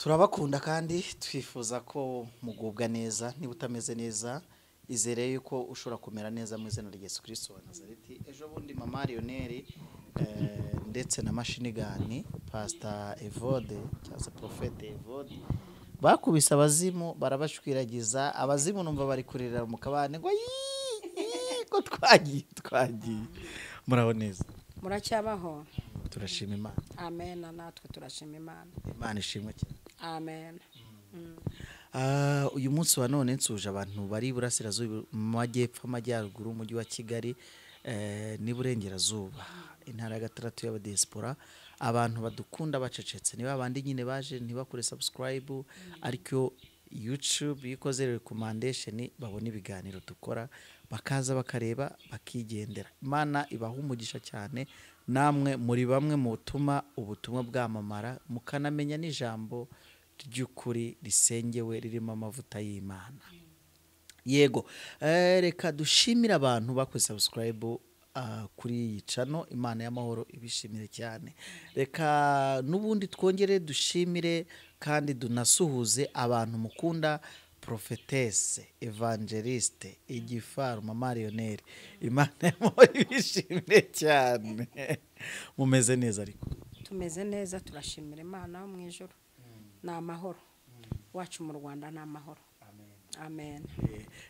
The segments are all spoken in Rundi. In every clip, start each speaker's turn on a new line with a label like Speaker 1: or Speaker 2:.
Speaker 1: Turabakunda kandi twifuza ko mugubwa neza. Niba utameze neza, izere yuko ushobora kumera neza mu izina rya Yesu Kristo wa Nazareti. Ejo bundi mama Lionel ndetse na Mashinigani, Pastor Evode cyangwa se Prophète Evode, bakubise abazimu barabashwiragiza. Abazimu numva bari kurira mu kabande ngo yii, ko twagiye. Muraho neza?
Speaker 2: Muracyabaho?
Speaker 1: Turashima Imana.
Speaker 2: Amen, natwe turashima Imana.
Speaker 1: Imana ishimwe cyane.
Speaker 2: Amen.
Speaker 1: Uyu munsi wa none nsuje abantu bari iburasirazuba, mu majyepfo, amajyaruguru, umujyi wa Kigali n'iburengerazuba, intara ya gatandatu y'abadiaspora, abantu badukunda bacecetse. Niba abandi nyine baje ntibakore subscribe, ariko YouTube iyo ikoze recommendation babona ibiganiro dukora, bakaza bakareba bakigendera. Imana ibaha umugisha cyane. Namwe muri bamwe mu butuma ubutumwa bwamamara, mukanamenya n'ijambo ry'ukuri risengewe ririmo amavuta y'Imana. Yego, reka dushimire abantu bakoze subscribe kuri iyi channel. Imana y'amahoro ibishimire cyane. Reka n'ubundi twongere dushimire kandi dunasuhuze abantu mukunda Prophetesse Evangeliste Igifaru Mama Lionel. Imana y'amahoro ibishimire cyane. Mumeze neza ariko?
Speaker 2: Tumeze neza, turashimira Imana yo mu ijuru. Ni amahoro wacu mu Rwanda, ni amahoro. Amen.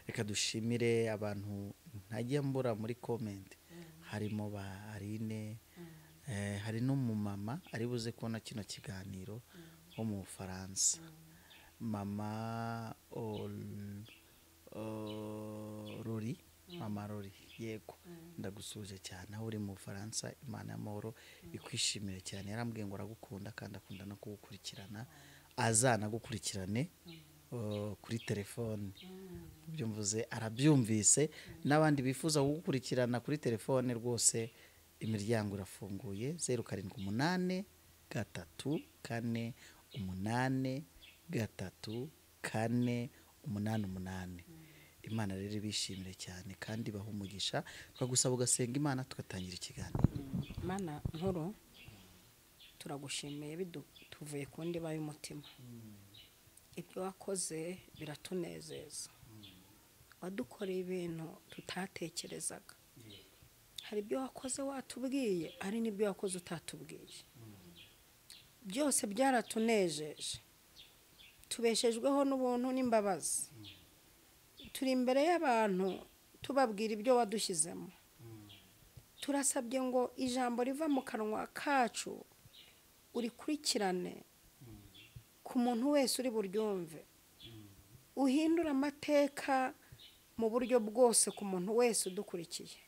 Speaker 1: Reka dushimire abantu ntajya mbura muri comment, harimo ba Aline, hari n'umumama ari buze kubona kino kiganiro wo mu Bufaransa, mama Rori, mama Rori. Yego, ndagusuje cyane aho uri mu Bufaransa. Imana y'amahoro ikwishimire cyane. Yarambwiye ngo aragukunda kandi akunda no kugukurikirana, azanagukurikirane kuri telefone. Ibyo mvuze arabyumvise. N'abandi bifuza kugukurikirana kuri telefone, rwose imiryango irafunguye: 0783483488. Imana rero ibishimire cyane kandi baha umugisha. Twagusaba ugasenga Imana, tugatangira ikiganiro.
Speaker 2: Mana nkuru, turagushimiye tuvuye ku ndiba y'umutima. Ibyo wakoze biratunezeza. Wadukoreye ibintu tutatekerezaga. Hari ibyo wakoze watubwiye, hari n'ibyo wakoze utatubwiye. Byose byaratunejeje. Tubeshejweho n'ubuntu n'imbabazi. Turi imbere y'abantu tubabwira ibyo wadushyizemo. Turasabye ngo ijambo riva mu kanwa kacu urikurikirane ku muntu wese uri buryumve, uhindura amateka mu buryo bwose ku muntu wese udukurikiye.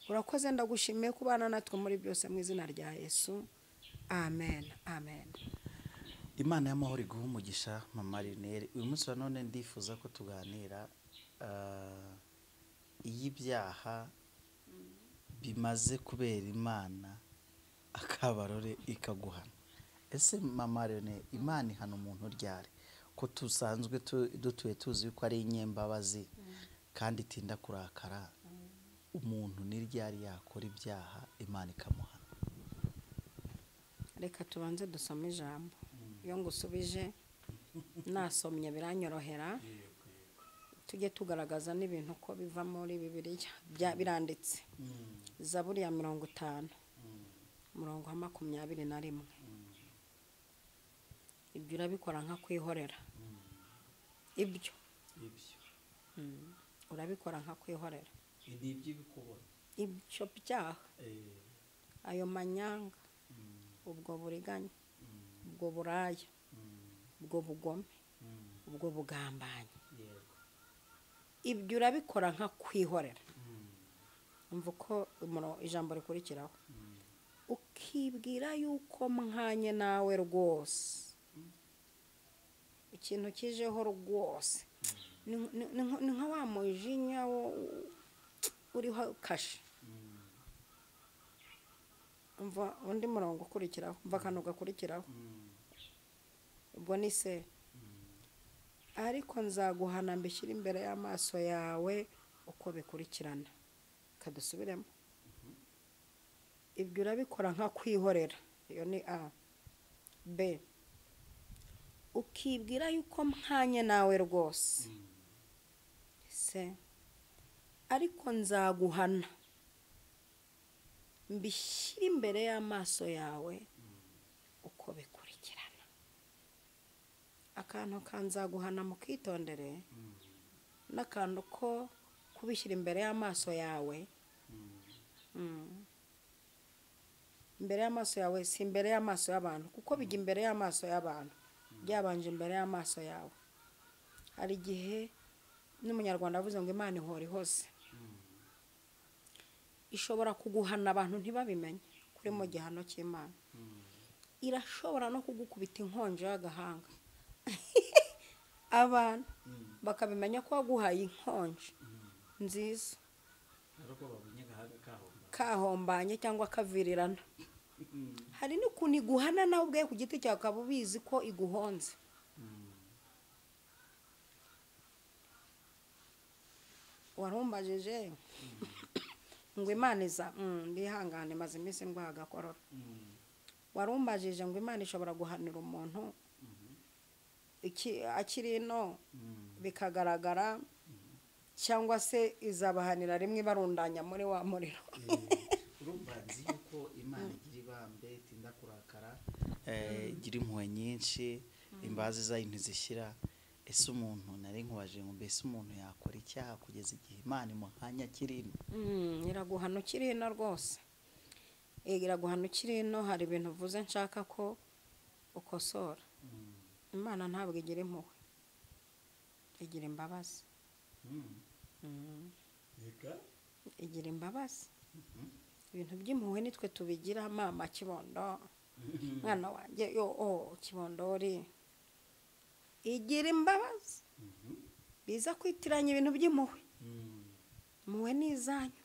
Speaker 2: Urakoze, ndagushimiye kubana natwe muri byose, mu izina rya Yesu. Amen, amen.
Speaker 1: Imana y'amahoro iguha umugisha, mama Lionel. Uyu munsi wa none ndifuza ko tuganira iyo ibyaha bimaze kubera Imana akabarore ikaguhana. Ese mama Lionel, Imana ihana umuntu ryari, ko tusanzwe dutuye tuzi yuko ari inyembabazi kandi itinda kurakara? Umuntu ni ryari yakora ibyaha Imana ikamuhana?
Speaker 2: Reka tubanze dusome ijambo. Iyo ngusubije nasomye biranyorohera. Tujye tugaragaza n'ibintu ko biva muri Bibiliya, biranditse. Zaburi ya 50, umurongo wa 21. Ibyo urabikora nka kwihorera. Ibyo urabikora nka kwihorera. Ibyo byaha, ayo manyanga, ubwo buriganya, ubwo buraya, ubwo bugome, ubwo bugambanyi, ibyo urabikora nka kwihorera. Umva uko ijambo rikurikiraho: ukibwira yuko mwanye nawe rwose. Ikintu kijeho rwose ni nka wa mujinya uriho kashe. Umva undi murongo ukurikiraho, umva akantu gakurikiraho. Ubwo ni se: ariko nzaguhana mbishyire imbere y'amaso yawe uko bikurikirana. Kadusubiremo. Ibyo urabikora nka kwihorera, iyo ni a. B, Ukibwira yuko mpanye nawe rwose se, ariko nzaguhana mbishyire imbere y'amaso yawe uko bikurikirana. Akantu kanzaguhana mukitondere, n'akantu ko kubishyira imbere y'amaso yawe. Imbere y'amaso yawe si imbere y'amaso y'abantu, kuko bijya imbere y'amaso y'abantu byabanje imbere y'amaso yawe. Hari igihe n'umunyarwanda avuze ngo Imana ihora ihoze, ishobora kuguhana abantu ntibabimenye kuri mu gihano cy'Imana. Irashobora no kugukubita inkonjo y'agahanga abantu bakabimenya ko waguhaye inkonjo nziza kahombanye cyangwa kavirirana. Hari n'ukuntu iguhana nawe ubwawe ku giti cyawe ukaba ubizi ko iguhonze. Warumbajije ngo Imana iza ndihangane maze iminsi ndwaye agakorora. Warumbajije ngo Imana ishobora guhanira umuntu akiri ino bikagaragara, cyangwa se izabahanira rimwe barundanya muri wa muriro.
Speaker 1: Urumva nzi yuko Imana igira ibambe, itinda kurakara, igira impuhwe nyinshi, imbabazi zayo ntizishyira. Ese umuntu nari nkubaje ngo mbese umuntu yakora icyaha kugeza igihe Imana imuhanye akiri ino?
Speaker 2: Iraguhana ukiri ino rwose, iraguhana ukiri ino. Hari ibintu uvuze nshaka ko ukosora. Imana ntabwo igira impuhwe, igira imbabazi. Igira imbabazi. Ibintu by'impuhwe nitwe tubigira. Mama kibondo, mwana wanjye yo kibondori, igira imbabazi. Biza kwitiranya ibintu by'impuhwe. Impuhwe ni izanyu.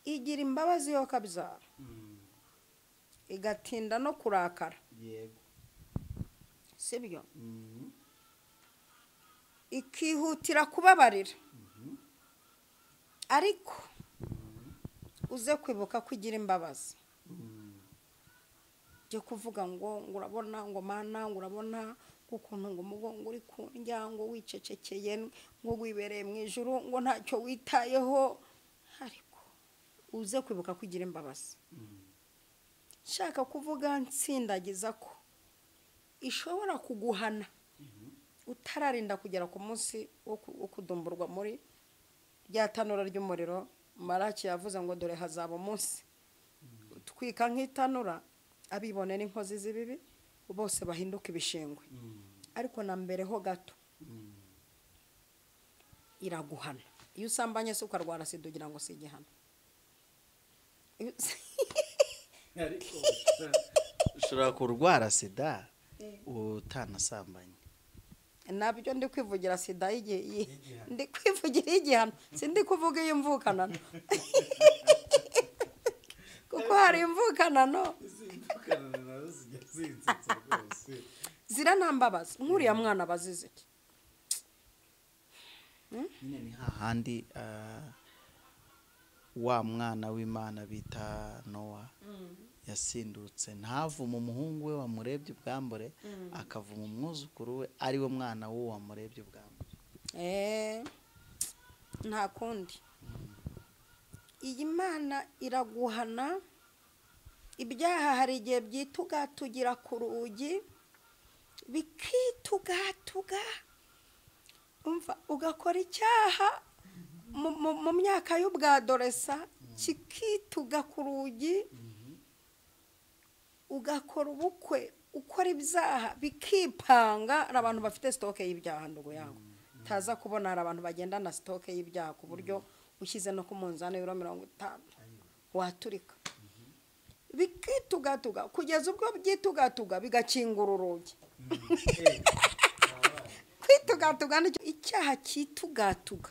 Speaker 2: Igira imbabazi yo kabyara, igatinda no kurakara.
Speaker 1: Yego,
Speaker 2: sibyo? Ikihutira kubabarira. Ariko uze kwibuka ko igira imbabazi. Byo kuvuga ngo urabona ngo Mana, ngo urabona ukuntu ngo umugongo uri kundya, ngo wicecekeye, ngo wibereye mu ijuru, ngo ntacyo witayeho. Ariko uze kwibuka ko igira imbabazi. Nshaka kuvuga nsindagiza ko ishobora kuguhana utararinda kugera ku munsi wo kudumburwa muri rya tanura ry'umuriro. Maraki yavuze ngo dore hazaba umunsi utwika nk'itanura, abibone n'inkozi z'ibibi bose bahinduka ibishingwe. Ariko na mbere ho gato iraguhana. Iyo usambanye se ukarwara sida ugira ngo si igihano.
Speaker 1: Ushobora kurwara sida utanasambanye.
Speaker 2: Nabyo ndi kwivugira sida y'igihe, ndi kwivugira igihano, sindi kuvuga iy'imvukanano. Kuko hari imvukanano zira nta mbabazi. Nk'uriya mwana bazize iki?
Speaker 1: Nyine ni hahandi wa mwana w'Imana bita Nowa yasindutse, ntavuma umuhungu we wamurebye ubwambure, akavuma umwuzukuru we ari we mwana w'uwo wamurebye ubwambure.
Speaker 2: Nta kundi. Iyi Mana iraguhana. Ibyaha hari igihe byitugatugira ku rugi, bikitugatuga, umva ugakora icyaha mu myaka y'ubwadoresa, kikituga ku rugi, ugakora ubukwe, ukora ibyaha bikipanga. Hari abantu bafite sitoke y'ibyaha ndugu yangu, taza kubona hari abantu bagendana sitoke y'ibyaha ku buryo ushyize no ku munzani w'ibiro 50 waturika. Bikitugatuga kugeza ubwo byitugatuga bigakingura urugi. Kwitugatuga nicyo icyaha cyitugatuga,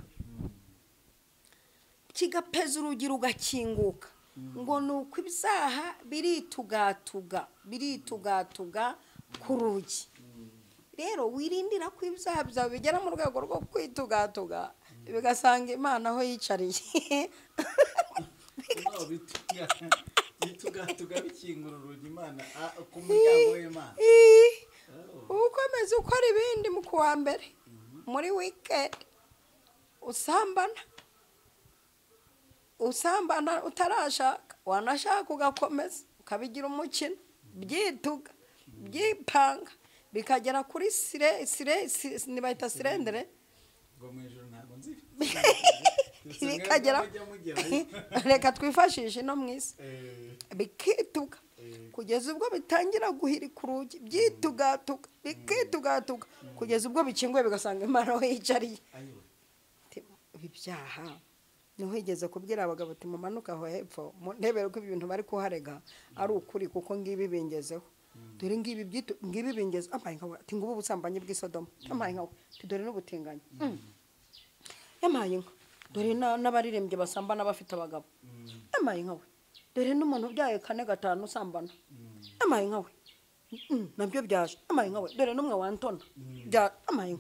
Speaker 2: kigapeza urugi rugakinguka. Ngo nuko ibyaha biritugatuga, biritugatuga ku rugi. Rero wirindira ko ibyaha byawe bigera mu rwego rwo kwitugatuga, bigasanga Imana aho yicariye.
Speaker 1: Tugabikingura urugi Imana ku muryango w'Imana.
Speaker 2: Ukomeza ukora ibindi mu kuwa mbere muri weekend usambana utarashaka, wanashaka ugakomeza ukabigira umukino, byituga byipanga bikagera kuri sire sire nibayita sirendere
Speaker 1: ngo mu ijuru ntabwo nzi
Speaker 2: bikagera. Reka twifashishe no mu isi, bikituga kugeza ubwo bitangira guhirika urugi, byitugatuga bikitugatuga kugeza ubwo bikinguye bigasanga Imana aho yicariye. Ibi byaha niho igeze kubwira abagabo ati mumanuke aho hepfo mundebere ko ibintu bari kuharega ari ukuri, kuko ngibi bingezeho, dore ngibi byitu ngibi bingeze amaye nkawe ati ngubu ubusambanyi bw'Isodoma, amaye nkawe ati dore n'ubutinganyi, amaye nka dore n'abaririmbyi basambana bafite abagabo, amaye nkawe dore n'umuntu ubyaye 4 5 usambana, amaye nkawe nabyo byaje, amaye nkawe dore n'umwe wantona bya amaye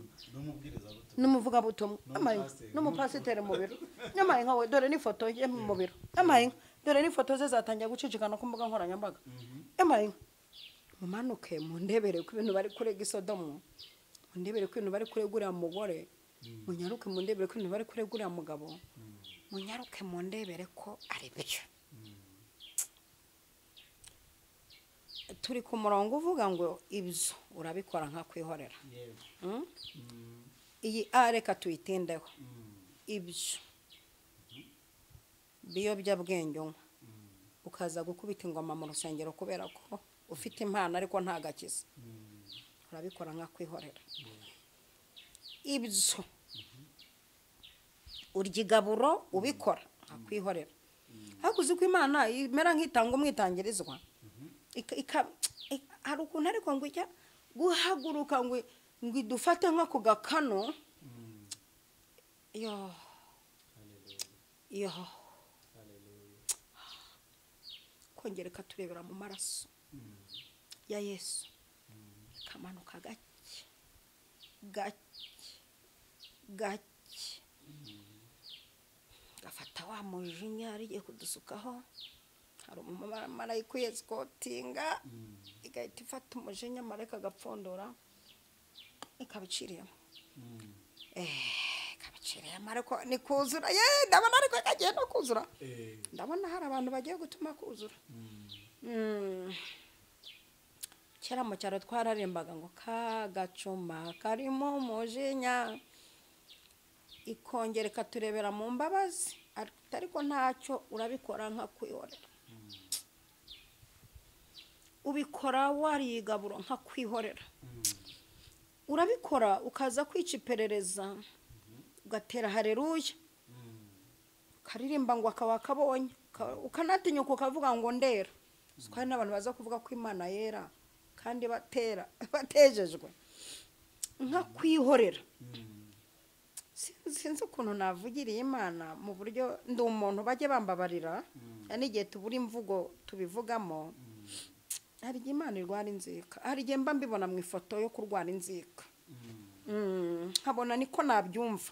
Speaker 2: n'umuvugabutumwa, amaye n'umupasiteri mu biro, amaye nkawe dore n'ifoto ye mu biro, amaye dore n'ifoto ze zatangiye gucicikana ku mbuga nkoranyambaga, amaye mumanuke mundebere ko ibintu bari kurega Isodomu, mundebere ko ibintu bari kurega uriya mugore, munyaruke mundebere ko ibintu bari kurega uriya mugabo, munyaruke mundebere ko ari byo. Turi ku murongo uvuga ngo ibyo urabikora nka kwihorera. Iyi a reka tuyitindeho. Ibyo biyobyabwenge unywa ukaza gukubita ingoma mu rusengero kubera ko ufite impano ariko nta gakiza, urabikora nka kwihorera. Ibyo urya igaburo ubikora nka kwihorera. Ariko uzi ko Imana imera nk'itanga umwitangirizwa, hari ukuntu ariko ngo ijya guhaguruka ngo idufate nko ku gakano. Yo yo kongera ikaturebera mu maraso ya Yesu, kamanuka gake gake gake, gafata wa mujinya arigiye kudusukaho. Hari umumarayika uyesikotinga igahita ifata umujinya, marayika agapfundura ikabiciriyemo, ikabiciriyemo ariko ni kuzura. Ye ndabona ariko kagiye no kuzura, ndabona hari abantu bagiye gutuma kuzura. Kera mu cyaro twararembaga ngo kagacuma karimo umujinya, ikongera ikaturebera mu mbabazi, ariko ntacyo urabikora nka kwihorera. Ubikora warigaburo nka kwihorera, urabikora ukaza kwica iperereza ugatera haleluya, ukaririmba ngo akaba akabonye, ukanatinyuka ukavuga ngo ndera. Hari n'abantu baza kuvuga ko Imana yera kandi batera batejejwe nka kwihorera. Sinzi ukuntu navugiriye Imana mu buryo ndi umuntu bajye bambabarira, n'igihe tubura imvugo tubivugamo. Hari igihe Imana irwara inzika, hari igihe mba mbibona mu ifoto yo kurwara inzika, nkabona niko nabyumva.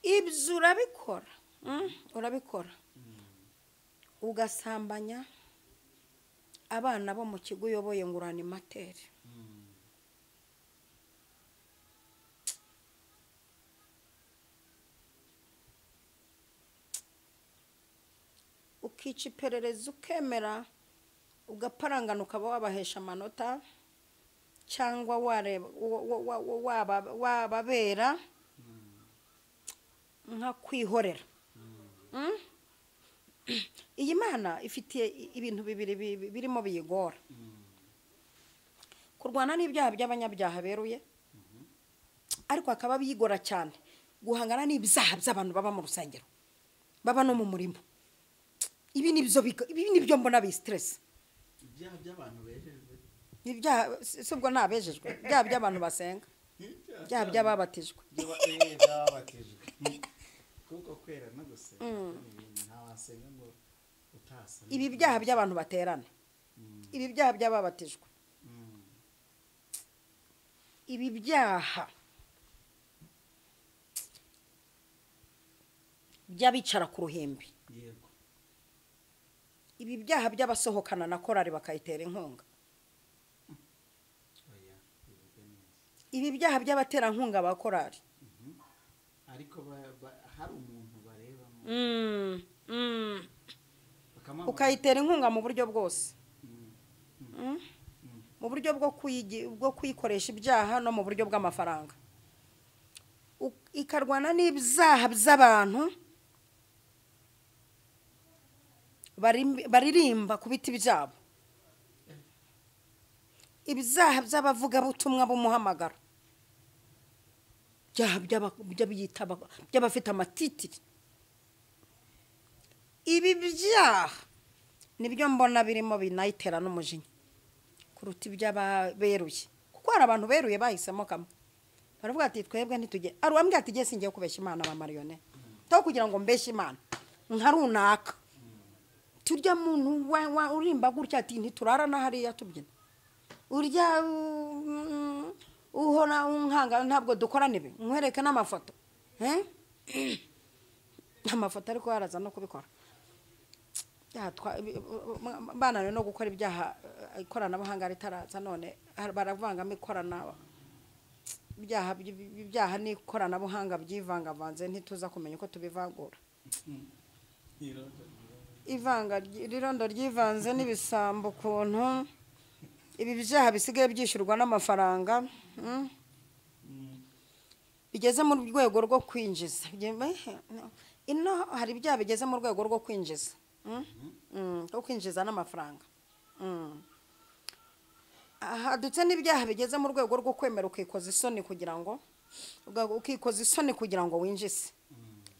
Speaker 2: Ibyo urabikora, urabikora ugasambanya abana bo mu kigo uyoboye ngo uranimateri, ukica iperereza ukemera ugaparangana ukaba wabahesha amanota cyangwa wababera nka kwihorera. Iyi Mana ifitiye ibintu bibiri birimo biyigora: kurwana n'ibyaha by'abanyabyaha beruye, ariko akaba biyigora cyane guhangana n'ibyaha by'abantu baba mu rusengero, baba no mu murimo. Ibi nibyo mbona bi stress.
Speaker 1: Ibyaha by'abantu bejejwe,
Speaker 2: ibyaha subwo ntabejejwe, ibyaha by'abantu basenga, ibyaha by'ababatijwe,
Speaker 1: kuko kwera no gusenga nta wasenga ngo utasa.
Speaker 2: Ibi byaha by'abantu baterana, ibi byaha by'ababatijwe, ibi byaha by'abicara ku ruhimbi.
Speaker 1: Yego.
Speaker 2: Ibi byaha by'abasohokana na korari bakayitera inkunga, ibi byaha by'abaterankunga ba korari,
Speaker 1: ariko hari umuntu barebamo
Speaker 2: ukayitera inkunga mu buryo bwose, mu buryo bwo kuyikoresha ibyaha no mu buryo bw'amafaranga, ikarwana n'ibyaha by'abantu baririmba ku biti byabo, ibyaha by'abavugabutumwa b'umuhamagaro, by'abafite amatitiri. Ibi byaha nibyo mbona birimo binayitera n'umujinya kuruta iby'ababeruye, kuko hari abantu beruye bahisemo kamwe baravuga ati twebwe ntitujye. Ari uwambwira ati jye singiye kubeshya Imana ba mariyone, to kugira ngo mbeshye Imana nka runaka, turya muntu urimba gutya ati ntiturara na hariya tubyina, urya uhora unkanga ntabwo dukorana ibi, nkwereke n'amafoto amafoto ariko yaraza no kubikora bananiwe no gukora ibyaha, ikoranabuhanga ritaraza none baravangamo ikorana ibyaha n'ikoranabuhanga byivangavanze, ntituza kumenya uko tubivangura. Ivanga rirondo ryivanze n'ibisambo ukuntu ibi byaha bisigaye byishyurwa n'amafaranga bigeze mu rwego rwo kwinjiza. Ino hari ibyaha bigeze mu rwego rwo kwinjiza, rwo kwinjiza n'amafaranga. Hadutse n'ibyaha bigeze mu rwego rwo kwemera ukikoza isoni kugira ngo ukikoza isoni kugira ngo winjize.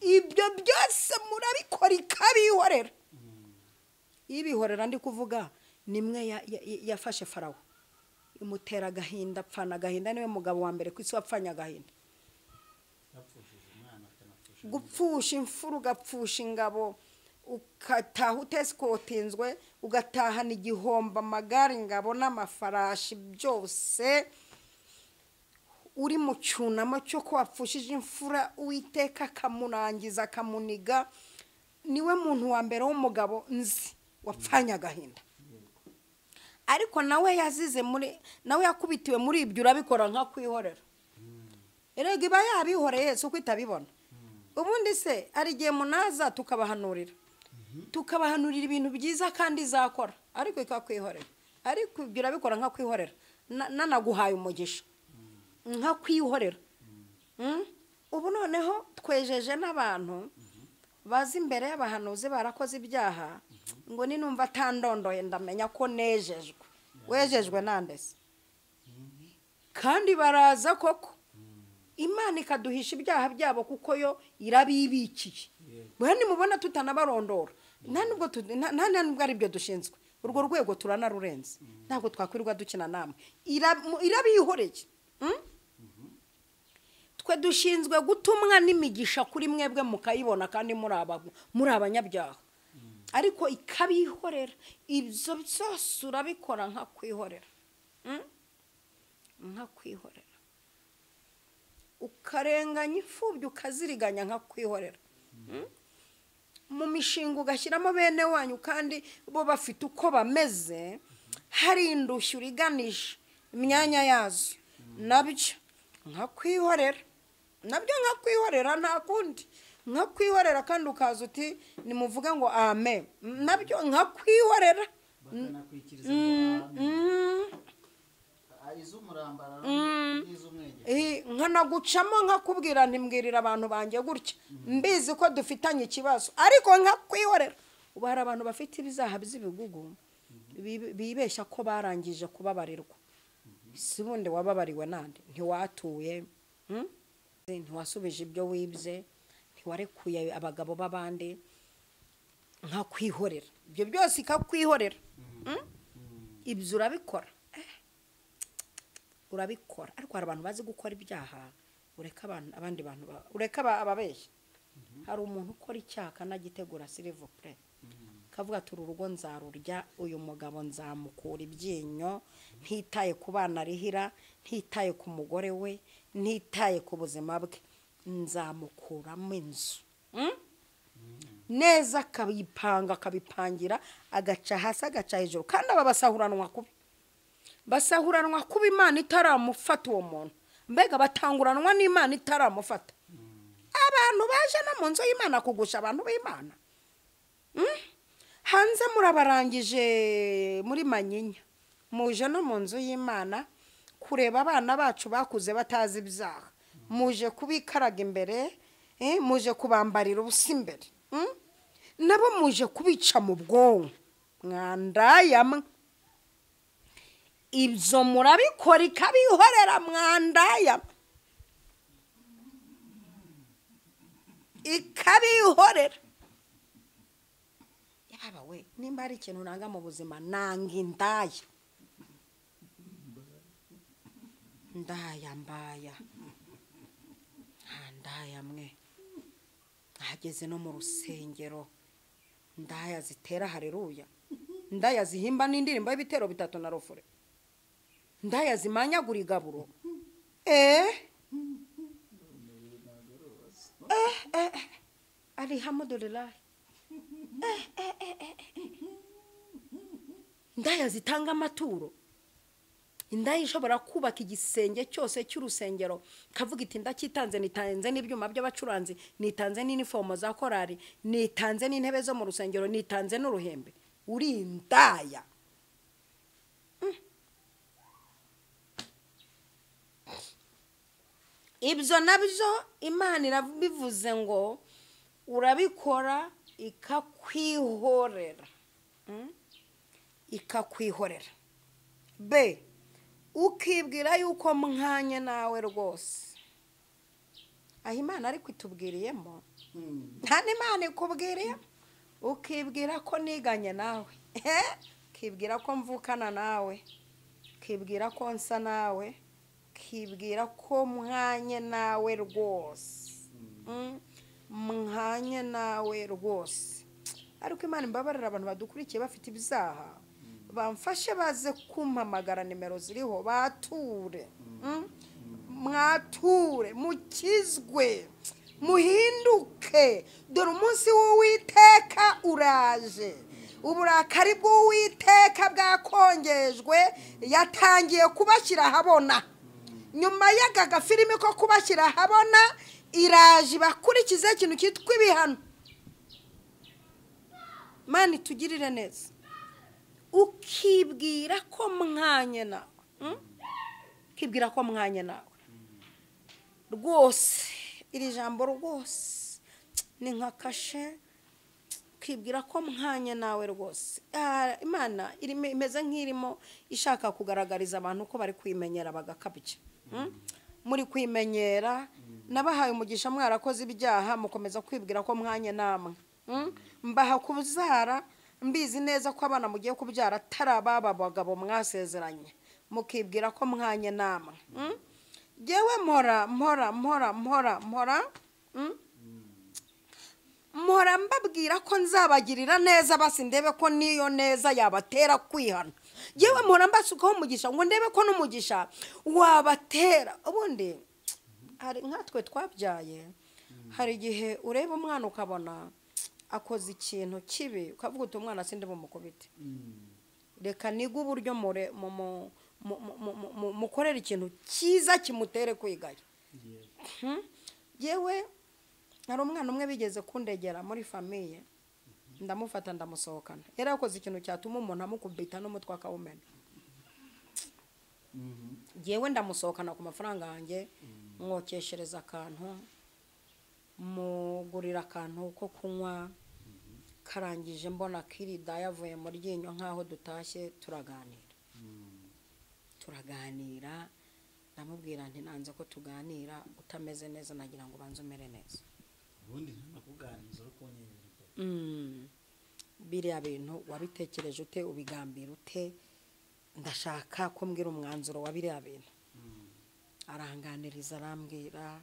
Speaker 2: Ibyo byose murabikora ikabihorera. Ibihorera ndi kuvuga nimwe yafashe Farawo imutera agahinda, apfana agahinda. Niwe mugabo wa mbere ku isi wapfanye agahinda, gupfusha imfura, ugapfusha ingabo, ukataha utesikotinzwe, ugatahana igihombo, amagare, ingabo n'amafarashi byose, uri mu cyunamo cyo ko wapfushije imfura, Uwiteka akamurangiza akamuniga. Niwe muntu wa mbere w'umugabo nzi wapfanye agahinda, ariko nawe yazize muri, nawe yakubitiwe muri ibyo. Urabikora nka kwihorera, erega iba yabihoreye si uko itabibona. Ubundi se hari igihe munaza tukabahanurira, tukabahanurira ibintu byiza kandi izakora, ariko ikakwihorera. Ariko ibyo urabikora nka kwihorera, nanaguhaye umugisha nka kwihorera. Ubu noneho twejeje n'abantu bazi imbere y'abahanuzi barakoze ibyaha, ngo ninumva atandondoye ndamenya ko nejejwe. Wejejwe nande se? Kandi baraza koko Imana ikaduhisha ibyaha byabo kuko yo irabibikiye. Bwe nimubona tutanabarondora, nta nubwo ari byo dushinzwe, urwo rwego turanarurenze, ntabwo twakwirirwa dukina namwe. Irabihoreye. Twe dushinzwe gutumwa n'imigisha kuri mwebwe mukayibona kandi muri abanyabyaha, ariko ikabihorera. Ibyo byose urabikora nka kwihorera, nka kwihorera, ukarenganya imfubyi ukaziriganya nka kwihorera, mu mishinga ugashyiramo bene wanyu kandi bo bafite uko bameze, hari indushyi uriganisha imyanya yazo, nabyo nka kwihorera, nabyo nka kwihorera, nta kundi nka kwihorera. Kandi ukaza uti nimuvuge ngo amen, nabyo nka kwihorera. Nkanagucamo nkakubwira ntimbwirira abantu banjye gutya, mbizi ko dufitanye ikibazo, ariko nkakwihorera. Ubu hari abantu bafite ibizaha by'ibigugu bibeshya ko barangije kubabarirwa. Si bundi wababariwe nande? Ntiwatuye, ntiwasubije ibyo wibye, ntiwarekuye abagabo b'abandi, nkakwihorera. Ibyo byose ikakwihorera. Ibyo urabikora, urabikora. Ariko hari abantu bazi gukora ibyaha, ureka abandi bantu, ureka ababeshya. Hari umuntu ukora icyaha akanagitegura, silivupure, kavuga ati uru rugo nzarurya, uyu mugabo nzamukura ibyinyo, ntitaye ku bana arihira, ntitaye ku mugore we, ntitaye ku buzima bwe, nzamukuramo inzu. Neza akabipanga akabipangira, agaca hasi agaca hejuru. Kandi aba basahuranwa kubi, basahuranwa kuba Imana itaramufata uwo muntu. Mbega batanguranwa n'Imana itaramufata. Abantu baje no mu nzu y'Imana kugusha abantu b'Imana. Hanze murabarangije muri manyinya, muje no mu nzu y'Imana kureba abana bacu bakuze batazi ibyaha, muje kubikaraga imbere, muje kubambarira ubusa imbere, nabo muje kubica mu bwonko. Mwandaya mwe, ibyo murabikora ikabihorera. Mwandaya mwe, ikabihorera. Yaba we, nimba hari ikintu nanga mu buzima, nanga indaya. Ndaya mbaya, nta ndaya mwe. Ahageze no mu rusengero, ndaya zitera haleluya, ndaya zihimba n'indirimbo y'ibitero bitatu na rofure, ndaya zimanyagura igaburo. Eh eh eh, alhamdulillah. Eh eh eh eh, ndaya zitanga amaturo. Indaya ishobora kubaka igisenge cyose cy'urusengero, kavuga iti ndacyitanze, nitanze n'ibyuma by'abacuranzi, nitanze n'inifomo za korari, nitanze n'intebe zo mu rusengero, nitanze n'uruhembe. Uri indaya. Ibyo nabyo Imana irabivuze ngo urabikora ikakwihorera. Ikakwihorera. B, ukibwira yuko mwanye nawe rwose. Aho Imana ariko itubwiriyemo, nta n'Imana ikubwiriye. Ukibwira ko niganye nawe, ukibwira ko mvukana nawe, ukibwira ko nsa nawe, ukibwira ko mwanye nawe rwose. Mwanye nawe rwose. Ariko Imana imbabarira abantu badukurikiye bafite ibyaha, bamfashe baze kumpamagara, nimero ziriho, bature. Mwature, mukizwe, muhinduke. Dore umunsi w'Uwiteka uraje. Uburakari bw'Uwiteka bwakongejwe, yatangiye kubashyira ahabona. Nyuma y'aka gafilimi ko kubashyira ahabona, iraje bakurikize ikintu cyitwa ibihano. Mani tugirire neza. Ukibwira ko mwanye nawe, ukibwira ko mwanye nawe rwose. Iri jambo rwose ni nka kashe. Ukibwira ko mwanye nawe rwose. Imana imeze nk'irimo ishaka kugaragariza abantu ko bari kwimenyera bagakabya. Muri kwimenyera, nabahaye umugisha mwarakoze ibyaha, mukomeza kwibwira ko mwanye namwe. Mbaha kubyara, mbizi neza ko abana mugiye kubyara atari ababa bagabo mwasezeranye, mukibwira ko mwanye namwe. Jyewe mpora mpora mpora mpora mpora mpora mbabwira ko nzabagirira neza, basi ndebe ko niyo neza yabatera kwihana. Jyewe mpora mbasukaho umugisha ngo ndebe ko n'umugisha wabatera. Ubundi hari nkatwe twabyaye, hari igihe ureba umwana ukabona akoze ikintu kibi, ukavuga uti umwana sindi bumukubite, reka nige uburyo mukorera ikintu cyiza kimutere kwigaya. Yewe hari umwana umwe bigeze kundegera muri famiye, ndamufata ndamusohokana. Yari yakoze ikintu cyatuma umuntu amukubita n'umutwe akawumena. Yewe ndamusohokana ku mafaranga yanjye, mwokeshereza akantu, mugurira akantu ko kunywa. Karangije mbona kirida yavuye mu ryinyo nkaho dutashye, turaganira turaganira. Ndamubwira nti nanze ko tuganira utameze neza, nagira ngo ubanze umere neza.
Speaker 1: Ubundi ntanakuganiriza uri kunyerera.
Speaker 2: Biriya bintu wabitekereje ute, ubigambira ute? Ndashaka ko mbwira umwanzuro wa biriya bintu. Aranganiriza, arambwira,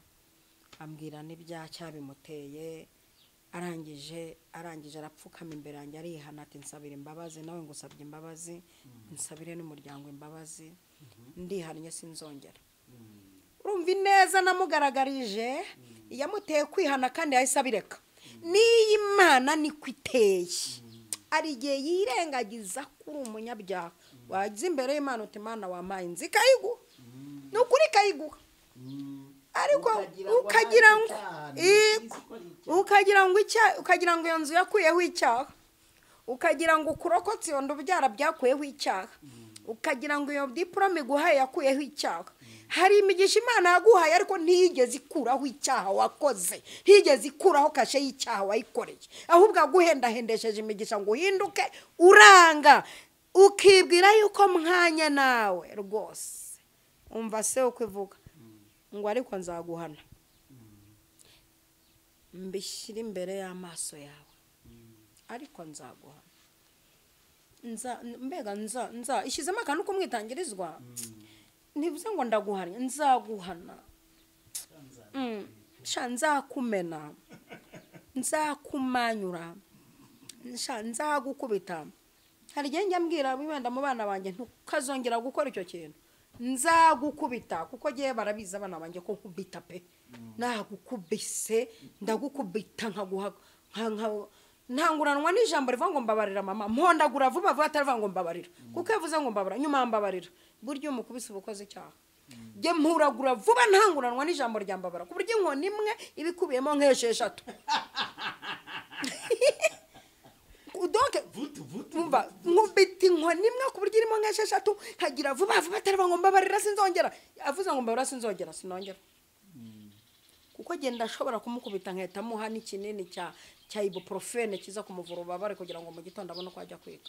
Speaker 2: ambwira n'ibya bimuteye. Arangije arapfukama imbere yanjye arihana ati nsabira imbabazi, nawe ngo usabye imbabazi, nsabire n'umuryango imbabazi, ndihannye sinzongera. Urumva ineza namugaragarije yamuteye kwihana, kandi yahise abireka. N'iyi Imana niko iteye, hari igihe yirengagiza ko uri umunyabyaha, wajya imbere y'Imana uti Imana wampaye inzu ikayiguha, ni ukuri ikayiguha, ariko ukagira ngo ukagira ngo iyo nzu yakuyeho icyaha, ukagira ngo ukurokotse iyo nda ubyara byakuyeho icyaha, ukagira ngo iyo diporome iguhaye yakuyeho icyaha. Hari imigisha Imana yaguhaye ariko ntiyigeze ikuraho icyaha wakoze, ntiyigeze ikuraho kashe y'icyaha wayikoreye, ahubwo aguhendahendesheje imigisha ngo uhinduke uranga, ukibwira yuko mwanya nawe rwose. Umva se uko ivuga ngo ariko nzaguhana mbishyire imbere y'amaso yawe, ariko nzaguhana. Nza mbega nza ishyizemo akantu k'umwitangirizwa, ntibivuze ngo ndaguhana, nzaguhana, nzakumena, nzakumanyura, nzagukubita. Hari igihe njya mbwira wenda mu bana banjye ntukazongera gukora icyo kintu, nzagukubita, kuko ngewe barabizi abana banjye ko nkubita pe, nagukubise ndagukubita nkaguha ntanguranwa n'ijambo rivuga ngo mbabarira mama, mpondagura vuba vuba atarivuga ngo mbabarira, kuko yavuze ngo mbabarira nyuma mbabarira, buryo umukubise ubukoze icyaha. Njye mpuragura vuba ntanguranwa n'ijambo rya mbabara, ku buryo inkoni imwe ibikubiyemo nk'esheshatu. Umva nkubita inkoni imwe ku buryo irimo nk'esheshatu, nkagira vuba vuba atarivuga ngo mbabarira sinzongera, avuze ngo mbabarira sinzongera, sinongera, kuko genda ashobora kumukubita nkahita amuha n'ikinini cya ibuprofene kiza kumuvura ububabare kugira ngo mu gitondo abone uko ajya kwiga,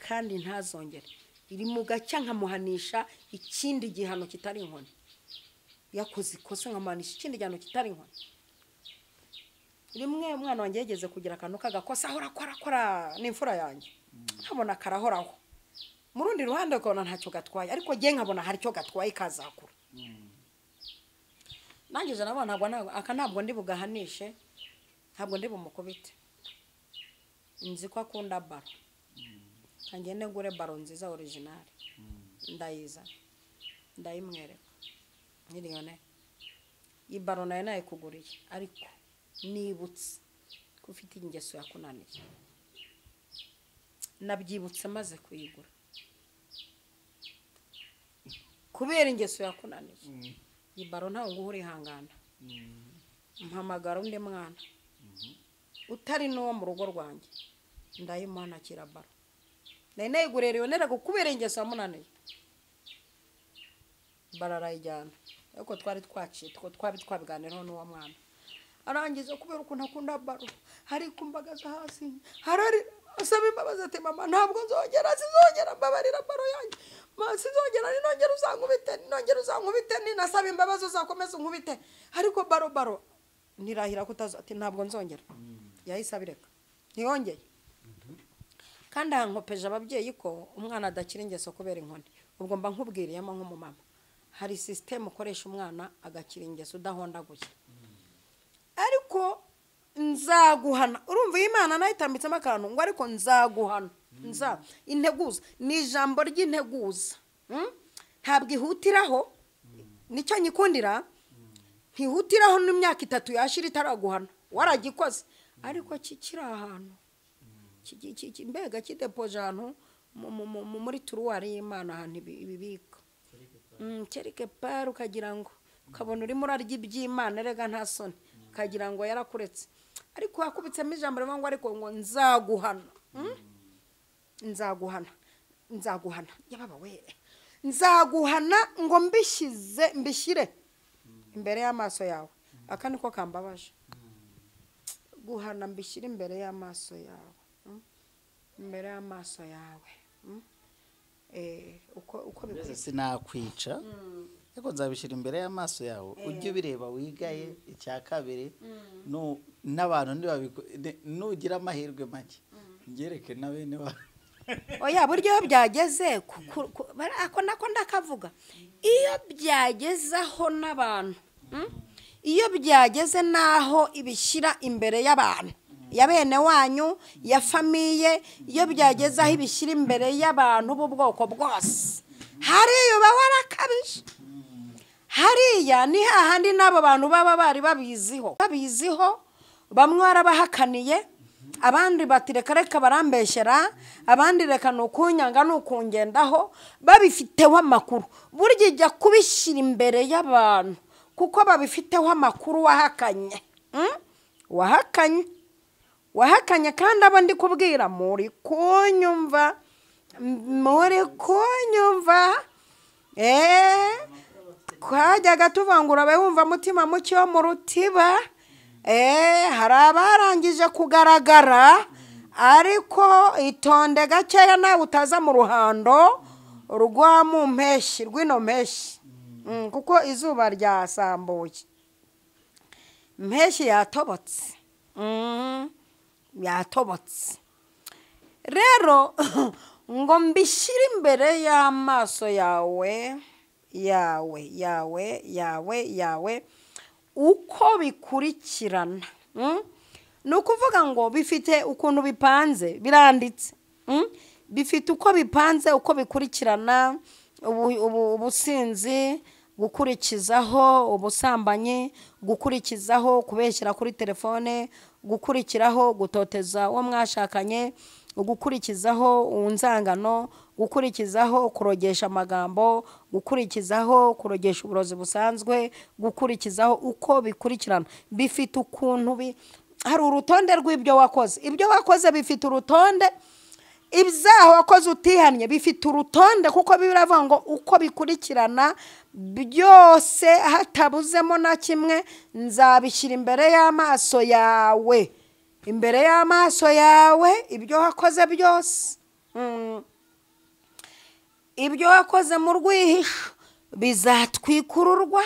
Speaker 2: kandi ntazongere. Iri mu gacya nkamuhanisha ikindi gihano kitari inkoni, yakoze ikosa nkamuhanisha ikindi gihano kitari inkoni. Rimwe umwana wanjye yageze kugira akantu k'agakosa ahora akora n'imfura yanjye, nkabona karahoraho, mu rundi ruhande ukabona ntacyo gatwaye, ariko njye nkabona hari icyo gatwaye kazakura. Nanjye nabona aka ntabwo ndi bugahanishe, ntabwo ndi bumukubite, nzi ko akunda baro, ngende ngure baro nziza original, ndayiza ndayimwereka, miliyone iyi baro nayo nayikuguriye, ariko nibutse ko ufite ingeso yakunaniye, nabyibutse maze kuyigura kubera ingeso yakunaniye. Iyi baro ntawe nguha urihangana, mpamagara undi mwana utari n'uwo mu rugo rwanjye, ndayimuhanakira baro, nari nayiguriye Lionel kubera ingeso yamunaniye, baro arayijyana, ariko twari twaciye twari twabiganiraho n'uwo mwana, arangiza kubera ukuntu akunda baro, hari kumbagaza hasi, harari asaba imbabazi ati mama ntabwo nzongera, sinzongera, mbabarira baro yanjye, sinzongera, ninongera uzankubite, ninongera uzankubite, ninasaba imbabazi uzakomeza unkubite, ariko baro nirahira kutazo, ati ntabwo nzongera. Yahise abireka, ntiyongeye. Kandi ahankopeje ababyeyi ko umwana adakira ingeso kubera inkoni, ubwo mba nkubwiriyemo nk'umumama, hari sisiteme ukoresha umwana agakira ingeso udahondaguye, ariko nzaguhana. Urumva Imana nayo itambitsemo akantu ngo ariko nzaguhana, nza integuza ni ijambo ry'integuza, ntabwo ihutiraho, nicyo nyikundira, ntihutiraho n'imyaka 3 yashira itaraguhana waragikoze, ariko kikiri ahantu mbega kidepoje ahantu muri turuwari y'Imana, ahantu ibibika kereke pari, ukagira ngo ukabona urimo urarya iby'Imana, erega nta soni, ukagira ngo yarakuretse, ariko wakubitsemo ijambo rivuga ngo ariko ngo nzaguhana, nzaguhana, nzaguhana, yababa we, nzaguhana ngo mbishyize mbishyire imbere y'amaso yawe. Aka niko kambabaje, guhana mbishyire imbere y'amaso yawe, imbere y'amaso yawe, uko
Speaker 1: bimeze sinakwica, ariko nzabishyira imbere y'amaso yawe, ujye ubireba wigaye. Icya kabiri n'abantu nugira amahirwe make ngereke na bene ba
Speaker 2: oya, buryo iyo byageze ako nako ndakavuga, iyo byagezeho n'abantu, iyo byageze naho ibishyira imbere y'abantu, ya bene wanyu, ya famiye, iyo byageze aho ibishyira imbere y'abantu b'ubwoko bwose, hariyo uba warakabije, Hariya ni hahandi n'abo bantu baba bari babiziho, bamwe barabahakaniye, abandi bati reka reka barambeshyera, abandi reka ni ukunyanga ni ukungendaho, babifiteho amakuru. Burya ijya kubishyira imbere y'abantu kuko babifiteho amakuru. Wahakanye, wahakanye, kandi abo ndi kubwira muri kunyumva, twajyaga tuvangura wumva mutima muke wo mu rutiba. Hari abarangije kugaragara, ariko itonde gakeya nawe utaza mu ruhando rwa mu mpeshyi, rw'ino mpeshyi, kuko izuba ryasambuye, impeshyi yatobotse, yatobotse. Rero ngo mbishyire imbere y'amaso yawe yawe yawe yawe yawe uko bikurikirana. Ni ukuvuga ngo bifite ukuntu bipanze, biranditse, bifite uko bipanze, uko bikurikirana. Ubusinzi, gukurikizaho ubusambanyi, gukurikizaho kubeshyira kuri telefone, gukurikiraho gutoteza uwo mwashakanye, gukurikizaho inzangano, gukurikizaho kurogesha amagambo, gukurikizaho kurogesha uburozi busanzwe, gukurikizaho uko bikurikirana. Bifite ukuntu hari urutonde rw'ibyo wakoze. Ibyo wakoze bifite urutonde, ibyaha wakoze utihannye bifite urutonde, kuko biravuga ngo uko bikurikirana byose hatabuzemo na kimwe nzabishyira imbere y'amaso yawe, imbere y'amaso yawe ibyo wakoze byose. Ibyo wakoze mu rwihisho bizatwikururwa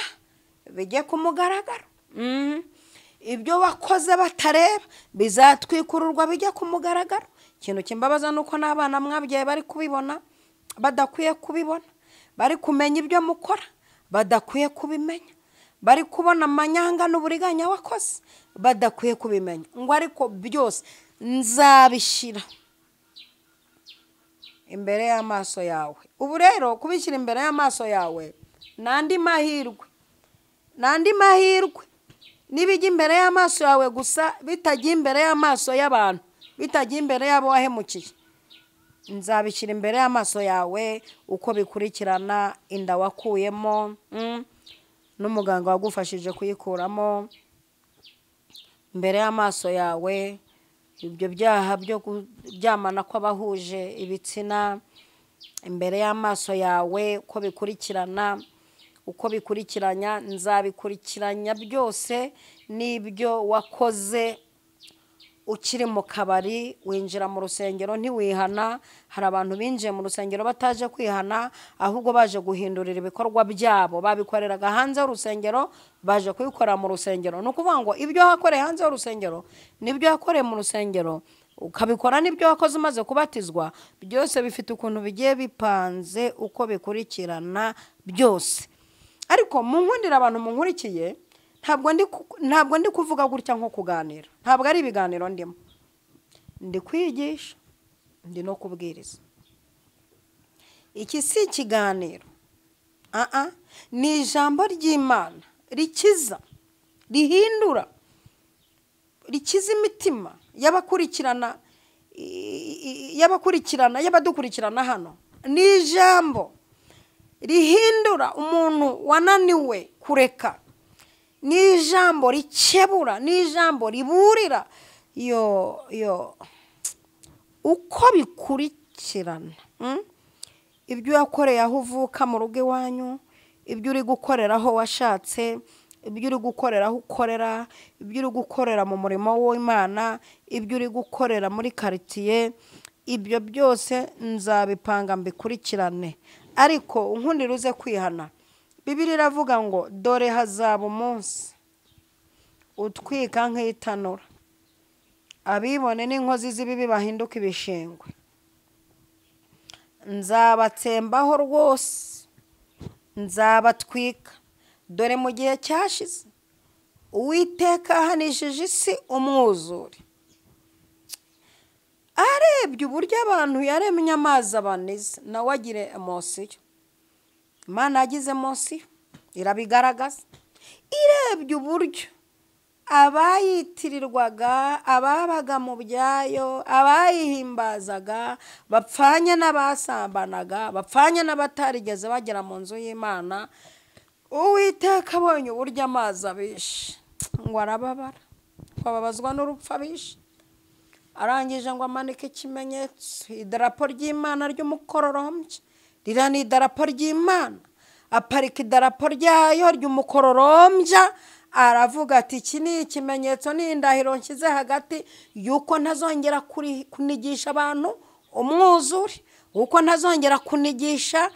Speaker 2: bijye ku mugaragaro. Ibyo wakoze batareba bizatwikururwa bijye ku mugaragaro. Ikintu kimbabaza nuko n'abana mwabyaye bari kubibona badakwiye kubibona, bari kumenya ibyo mukora badakwiye kubimenya, bari kubona amanyanga n'uburiganya wakoze badakwiye kubimenya. Ngo ariko byose nzabishyira imbere y'amaso yawe. Ubu rero kubishyira imbere y'amaso yawe n'andi mahirwe, n'andi mahirwe. Nibijya imbere y'amaso yawe gusa, bitajya imbere y'amaso y'abantu, bitajya imbere y'abo wahemukiye, nzabishyira imbere y'amaso yawe uko bikurikirana. Inda wakuyemo n'umuganga wagufashije kuyikuramo, imbere y'amaso yawe ibyo byaha byo kuryamana kw'abahuje ibitsina, imbere y'amaso yawe uko bikurikirana, uko bikurikiranya nzabikurikiranya byose. N'ibyo wakoze ukiri mu kabari, winjira mu rusengero ntiwihana. Hari abantu binjiye mu rusengero bataje kwihana, ahubwo baje guhindurira ibikorwa byabo. Babikoreraga hanze y'urusengero, baje kubikora mu rusengero. Ni ukuvuga ngo ibyo wakoreye hanze y'urusengero n'ibyo wakoreye mu rusengero ukabikora, n'ibyo wakoze umaze kubatizwa, byose bifite ukuntu bigiye bipanze, uko bikurikirana byose. Ariko munkundira abantu munkurikiye, ntabwo ndi kuvuga gutya nko kuganira, ntabwo ari ibiganiro ndimo, ndi kwigisha, ndi no kubwiriza. Iki si ikiganiro, ni ijambo ry'Imana rikiza, rihindura, rikiza imitima y'abakurikirana, y'abadukurikirana hano. Ni ijambo rihindura umuntu wananiwe kureka, ni ijambo rikebura, ni ijambo riburira. Yo uko bikurikirana, ibyo wakoreye aho uvuka mu rugo iwanyu, ibyo uri gukorera aho washatse, ibyo uri gukorera aho ukorera, ibyo uri gukorera mu murimo w'Imana, ibyo uri gukorera muri quartier, ibyo byose nzabipanga mbikurikirane. Ariko unkundira uze kwihana. Bibiliya iravuga ngo dore hazaba umunsi utwika nk'itanura, abibone n'inkozi z'ibibi bahinduka ibishingwe. Nzabatsembaho rwose, nzabatwika. Dore mu gihe cyashize Uwiteka ahanishije isi umwuzure, arebye uburyo abantu yaremye amazi abaniza, nawe agire emosiyo. Imana yagize emosiyo. Irabigaragaza. Irebye uburyo abayitirirwaga, ababaga mu byayo, abayihimbazaga, bapfanye n'abasambanaga, bapfanye n'abatarigeze bagera mu nzu y'Imana. Uwiteka abonye uburyo amazi abishe ngo arababara, ababazwa n'urupfu abishe. Arangije ngo amanike ikimenyetso, idarapo ry'Imana ry'umukororombya. Ririya ni idarapo ry'Imana. Aparika idarapo ryayo ry'umukororombya, aravuga ati iki ni ikimenyetso, ni indahiro nshyize hagati y'uko ntazongera kunigisha abantu umwuzure, uko ntazongera kunigisha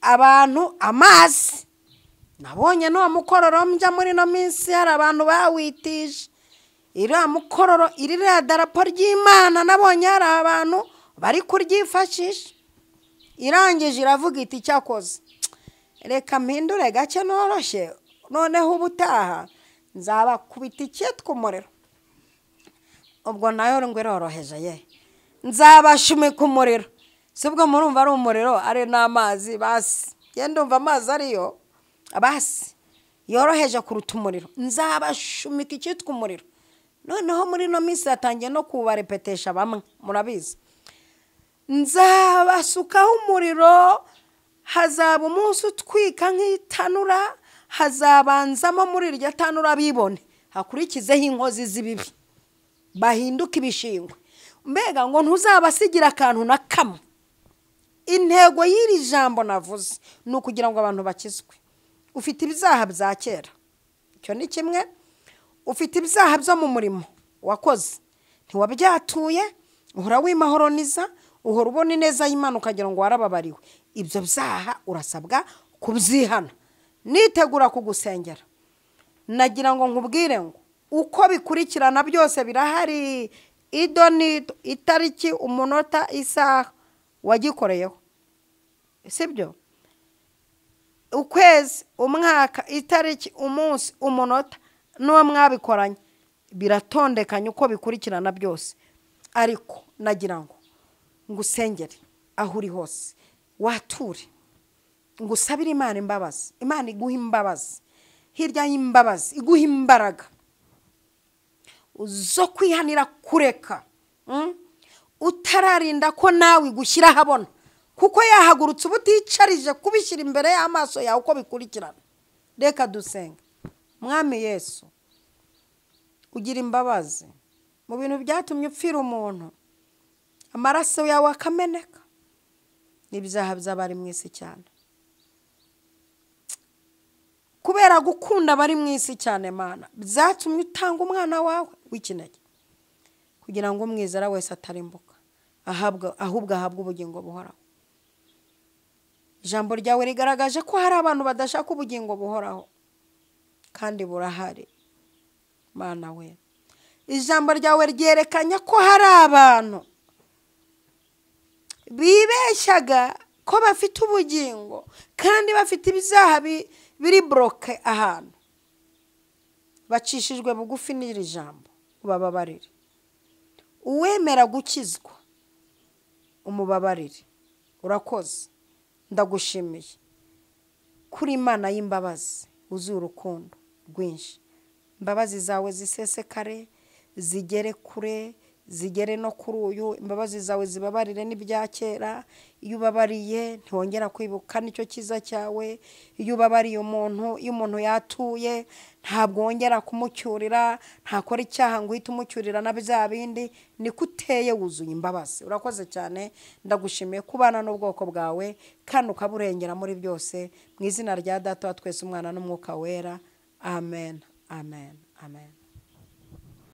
Speaker 2: abantu amazi. Nabonye n'uwo mukororombya muri ino minsi hari abantu bawitije. Iriya mukororo, iriya darapo ry'Imana nabonye hari abantu bari kuryifashisha. Irangije iravuga iti cyakoze, reka mpindure gake noroshye, noneho ubutaha nzabakubita icyitwa umuriro. Ubwo nayo ngo iroroheje ye, nzabashumika umuriro. Si ubwo murumva ari umuriro ari n'amazi, basi genda umva amazi ariyo, basi yoroheje kuruta umuriro. Nzabashumika icyitwa umuriro. Noneho muri ino minsi yatangiye no kubarepetesha bamwe, murabizi. Nzabasukaho umuriro, hazaba umunsi utwika nk'itanura, hazabanzamo muri iryo tanura bibone, hakurikizeho inkozi z'ibibi, bahinduka ibishingwe. Mbega ngo ntuzabasigira akantu na kamwe. Intego y'iri jambo navuze ni ukugira ngo abantu bakizwe. Ufite ibyaha bya kera, icyo ni kimwe. Ufite ibyaha byo mu murimo wakoze, ntiwabyatuye, uhora wimahoroniza, uhora ubona ineza y'Imana ukagira ngo warababariwe. Ibyo byaha urasabwa kubyihana. Nitegura kugusengera, nagira ngo nkubwire ngo uko bikurikirana byose birahari, ido n'ido, itariki, umunota, isaha wagikoreyeho, sibyo? Ukwezi, umwaka, itariki, umunsi, umunota n'uwo mwabikoranye, biratondekanye uko bikurikirana byose. Ariko nagira ngo ngusengere aho uri hose, wature, ngusabire Imana imbabazi. Imana iguha imbabazi, hirya y'imbabazi iguha imbaraga zo kwihanira kureka, utararinda ko nawe igushyira ahabona, kuko yahagurutse ubuticarije kubishyira imbere y'amaso yawe uko bikurikirana. Reka dusenga. Mwami Yesu, ugira imbabazi mu bintu byatumye upfira umuntu, amaraso yawe akameneka, n'ibyaha by'abari mu isi cyane. Kubera gukunda abari mu isi cyane Mana, byatumye utanga umwana wawe w'ikinege, kugira ngo umwizera wese atarimbuka, ahubwo ahabwe ubugingo buhoraho. Ijambo ryawe rigaragaje ko hari abantu badashaka ubugingo buhoraho, kandi burahari Mana we. Ijambo ryawe ryerekanye ko hari abantu bibeshyaga ko bafite ubugingo kandi bafite ibyaha biri buroke ahantu. Bacishijwe bugufi n'iri jambo, ubababarire. Uwemera gukizwa umubabarire. Urakoze, ndagushimiye kuri Imana y'imbabazi wuzuye urukundo rwinshi. Imbabazi zawe zisesekare, zigere kure, zigere no kuri uyu. Imbabazi zawe zibabarire n'ibya kera. Iyo ubabariye ntiwongera kwibuka nicyo cyiza cyawe. Iyo ubabariye umuntu, iyo umuntu yatuye ntabwo wongera kumucyurira, ntakora icyaha ngo uhite umucyurira na bya bindi. Niko uteye, wuzuye imbabazi. Urakoze cyane, ndagushimiye kubana n'ubwoko bwawe kandi ukaburengera muri byose. Mu izina rya Data wa twese, Umwana n'Umwuka Wera, amen, amen, amen.